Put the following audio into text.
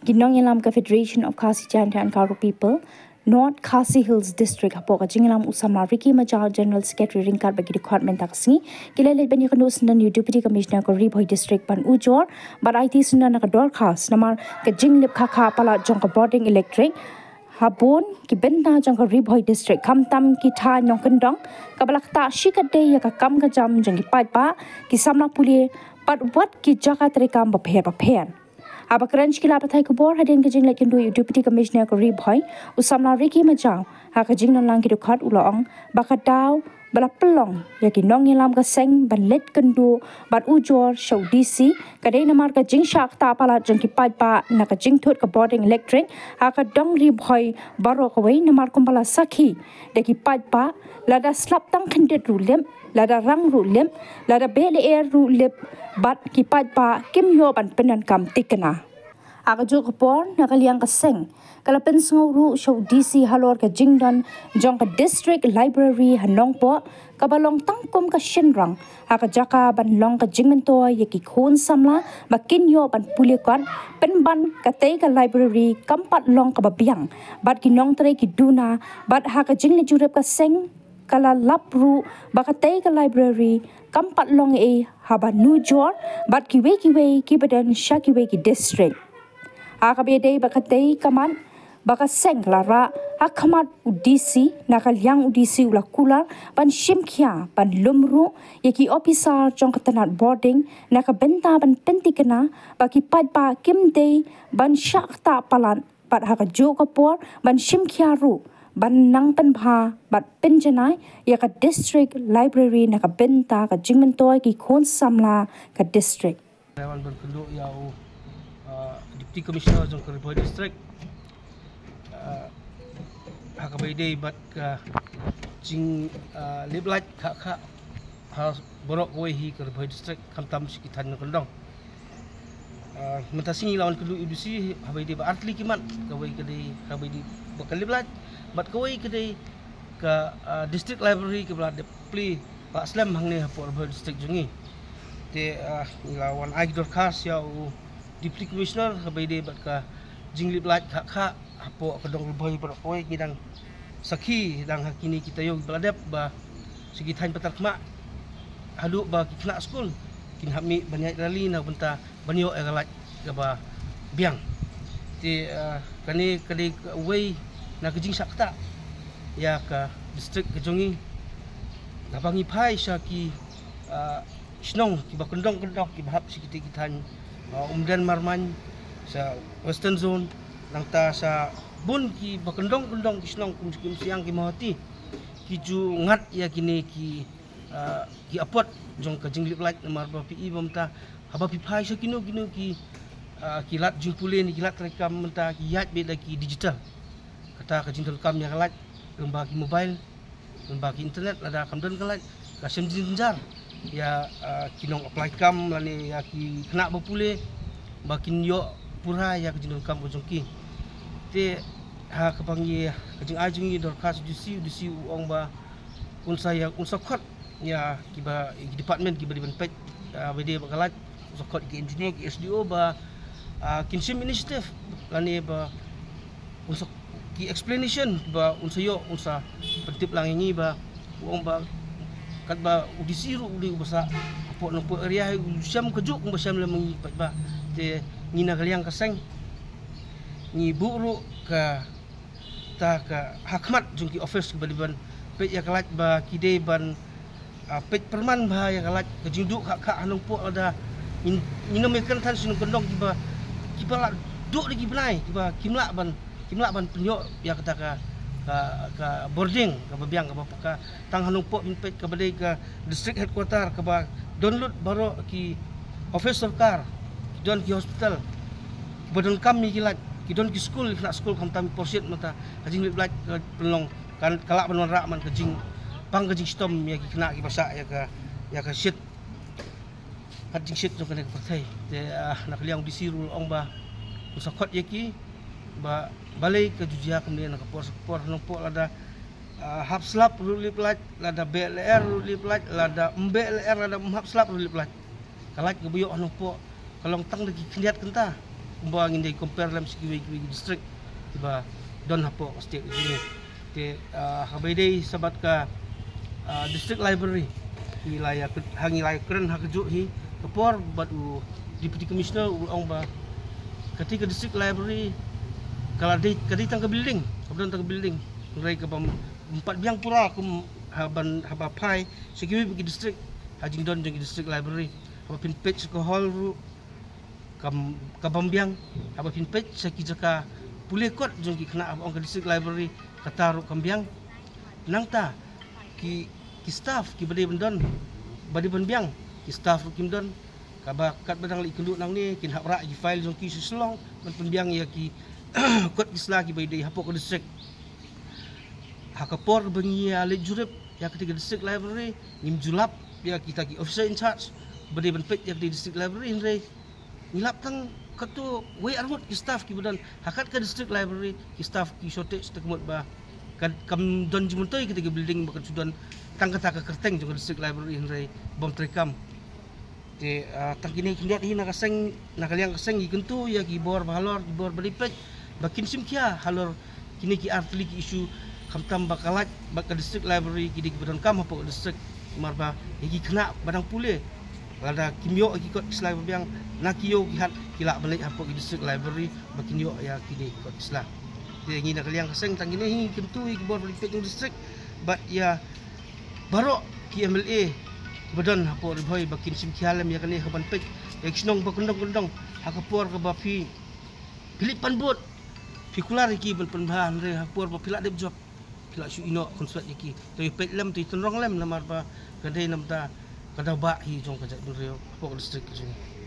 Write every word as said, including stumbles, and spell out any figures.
Ki nongïalam ka Federation of Khasi Jaintia and Garo People, North Khasi Hills District, hapoh ka jingïalam u samla Ricky Majaw, General Secretary, ryngkat bad ki dkhot mynta ka sngi, ki la leit ban ïakynduh syndon ïa u Deputy Commissioner ka Ri Bhoi District ban ujor bad aiti syndon na ka dorkhas namar ka jinglip khakha palat jong ka bording electric ha bun ki bynta jong ka Ri Bhoi District, khamtam ki thaiñ nongkyndong, kaba la ktah shikatdei ïa ka kam ka jam jong ki paidbah, ki samla pule bad wat ki jaka treikam bapher bapher. Haba kren sha ki lad pathai khubor hadien ka jingleit kynduh ïa u Deputy Commissioner ka Ri Bhoi, u samla Ricky Majaw, ha ka jingdon lang ki dkhot u la ong ba ka daw ba la pynlong ïa ki nongïalam ka seng ban leit kynduh bad ujor sha u D C ka dei namar ka jingshah ktah palat jong ki paidbah na ka jingthut ka bording electric ha ka dong Ri Bhoi baroh kawei, namar kumba la sakhi da ki paidbah, lada slap tang khyndiat ruh lip, lada rang ruh lip, lada beh lyer ruh lip, bad ki paidbah kim ïoh ban pyndonkam thikna. Ha kajuh ka por, na ka liang ka seng ka la pynsngew ruh sha u D C halor ka jingdon jong ka District Library ha Nongpoh, kaba long tang kum ka shynrang ha ka jaka ban long ka jingmyntoi ïa ki khun samla ba kin ïoh ban pule kot, pynban katei ka library kam pat long kaba biang bad ki nongtrei ki duna, bad ha ka jingleit jurip ka seng ka la lap ruh ba katei ka library kam pat long ei haba nujor bad kiwei kiwei kiba don sha kiwei ki district. Ha kaba ïadei bad katei ka mat, ba ka seng ka la rah ha khmat u D C, na ka liang u D C u la kular ban shim khia ban lum ruh ïa ki ophisar jong ka tnat bording na ka bynta ban pynthikna ba ki paidbah kim dei ban shah ktah palat, bad ha kajuh ka por ban shim khia ruh ban nang pynbha bad pynjanai ïa ka District Library na ka bynta ka jingmyntoi ki khun samla ka district. Wan ban kynduh ïa u, ah, Deputy Commissioner jong ka Ri Bhoi District. Ah, ha kaba ïadei bad ka jing, ah, lip light khakha ha baroh kawei hi ka Ri Bhoi District, khamtam sha ki thaiñ nongkyndong. Ah, mynta sngi la wan kynduh ïa u D C haba ïadei bad artylli ki mat, kawei ka dei haba ïadei bad ka lip light, bad kawei ka dei ka, ah, District Library kaba la dep plie ba slem hangne hapoh Ri Bhoi District jong ngi. Te, ah, ngi la wan ai ki dorkhas ïa u Deputy Commissioner haba ïadei bad ka jinglip light khakha hapoh ka dong Ri Bhoi baroh kawei. Ngi dang sakhi dang ha kine ki taïew kiba la dep ba sha ki thaiñ patar khmat haduh ba ki khynnah skul kin hap mih ban ïaid rally na ka bynta ban ïoh ïa ka light kaba biang. Te, ah, kane ka dei kawei na ka jingshah ktah ïa ka district ka jong ngi. Haba ngi phai sha ki, ah, shnong kiba kyndong kyndong kiba hap sha kitei ki thaiñ, ah, Umden Marmain, sha Western Zone, nangta sha bun kiba kyndong kyndong ki shnong kum ki Umsiang, ki Mawhati, ki ju ngat ïa kine ki, ah, ki apot jong ka jinglip light namar ba phi i ba mynta haba phi phai sha kino kino ki, ah, ki lad jingpule ne ki lad treikam mynta ki ïaid beit da ki digital. Kata ka jingdonkam ïa ka light lyngba ki mobile, lyngba ki internet, lada kam don ka light ka shem jingjynjar ïa, ah, ki nong apply kam lane ïa ki khynnah ba pule ba kin ïoh pura ïa ka jingdonkam ka jong ki. Te ha kaba ngi, ka jingai jong ngi dorkhas D C, D C u ong ba un sa ïa, un sa khot ïa kiba, ki department kiba dei ban peit, ah, ba dei ba ka light, un sa khot ki engineer, ki S D O ba, ah, kin shim initiative lane ba un sa ki explanation ba un sa ïoh, un sa pyntip lang ïa ngi ba u ong ba katba u D C ruh u dei uba sah hapoh Nongpoh area hi, u shem kajuh kumba shem lem ngi paidbah. Te ngi na ka liang ka seng ngi buh ruh ka ta ka ha khmat jong ki office kiba dei ban peit ïa ka light ba ki dei ban, ah, peit pyrman bha ïa ka light, ka jingduh khakha ha Nongpoh lada ngin, ngin ym ïakren than sha ki nongkyndong kiba, kiba la duh da ki bnai kiba kim lah ban, kim lah ban pynïoh ïa kata ka, ka, ka bording kaba biang kaba paka. Tang ha Nongpoh ngin peit kaba dei ka district headquarter kaba don lut baroh ki office sorkar, ki don ki hospital, kiba donkam ïa ki light, ki don ki skul, ki khynnah skul khamtam ki por shit mynta ka jinglip light ka pynlong ka, ka lah ban wanrah man ka jingpang ka jingshitom ïa ki khynnah kiba shah ïa ka, ïa ka shit, ka jingshit jong kane ka pyrthei. Te, ah, na ka liang u D C ruh u ong ba un sa khot ïa ki ba balei ka ju jia kumne na ka por sha ka por ha Nongpoh lada, ah, hap slap ruh lip light, lada beh lyer ruh lip light, lada ym beh lyer, lada ym hap slap ruh lip light. Ka light kaba ïoh ha Nongpoh ka long tang da ki khyndiat kynta. Ba ngin dei compare lem sha kiwei kiwei ki district kiba don hapoh state jong ngi. Te, ah, haba ïadei shaphang ka, ah, district library, ngi la ïa kren, ha ngi la ïa kren ha kajuh hi ka por bad u Deputy Commissioner u ong ba kata ka district library ka la dei, ka dei tang ka building, ka don tang ka building. Hynrei ka bym pat biang pura kum haban, haba phai sha kiwei ki district, ha jingdon jong ki district library. Haba phin peit sha ka hall ruh kam, ka bym biang. Haba phin peit sha ki jaka pule kot jong ki khynnah, haba ong ka district library, kata ruh kam biang. Nangta ki, ki staff kiba dei ban don, ba dei ban biang, ki staff ruh kim don. Kaba katba dang leit kynduh nangne, kin hap rah ki file jong ki sha Shillong ban pynbiang ïa ki kot ki sla kiba dei hapoh ka district. Ha ka por ba ngi ïa leit jurip ïa kata ka district library, ngim ju lap ïa kita ki officer in charge ba dei ban peit ïa kata ka district library, hynrei ngi lap tang katto wei arngut ki staff kiba don ha kata ka district library. Ki staff ki shortage, te ka mut ba ka, kam don jingmyntoi kata ka building, ba ka ju don tang kata ka kyrteng jong ka district library, hynrei bym treikam. Te, ah, tang kine khyndiat hi na ka seng, na ka liang ka seng, ngi kyntu ïa ki bor ba halor, ki bor ba dei peit ba kin shim khia halor kine ki artylli ki issue, khamtam ba ka lait bad ka district library, ki dei kiba donkam hapoh ka district. Namar ba ïa ki khynnah ba dang pule, lada kim ïoh ïa ki kot ki sla ba biang, na ki ïew ki hat ki lah ban leit hapoh ki district library ba kin ïoh ïa kine ki kot ki sla. Te ngi na ka liang ka seng, tang kine hi ngi kyntu ïa ki bor ba dei peit jong district bad ïa baroh ki M L A ba don hapoh Ri Bhoi ba kin shim khia lem ïa kane, ha ban peit ïa ki shnong ba kyndong kyndong. Ha ka por kaba phi, phi leit pan vote, phi kular ïa ki ban pynbha, hynrei ha ka por ba phi lah dep jop, phi lah shu ïehnoh khunswet ïa ki. To ïa peit lem, to ïa tynrong lem, namar ba ka dei namar ka daw ba hi jong ka jaitbynriew hapoh ka district ka jong ngi.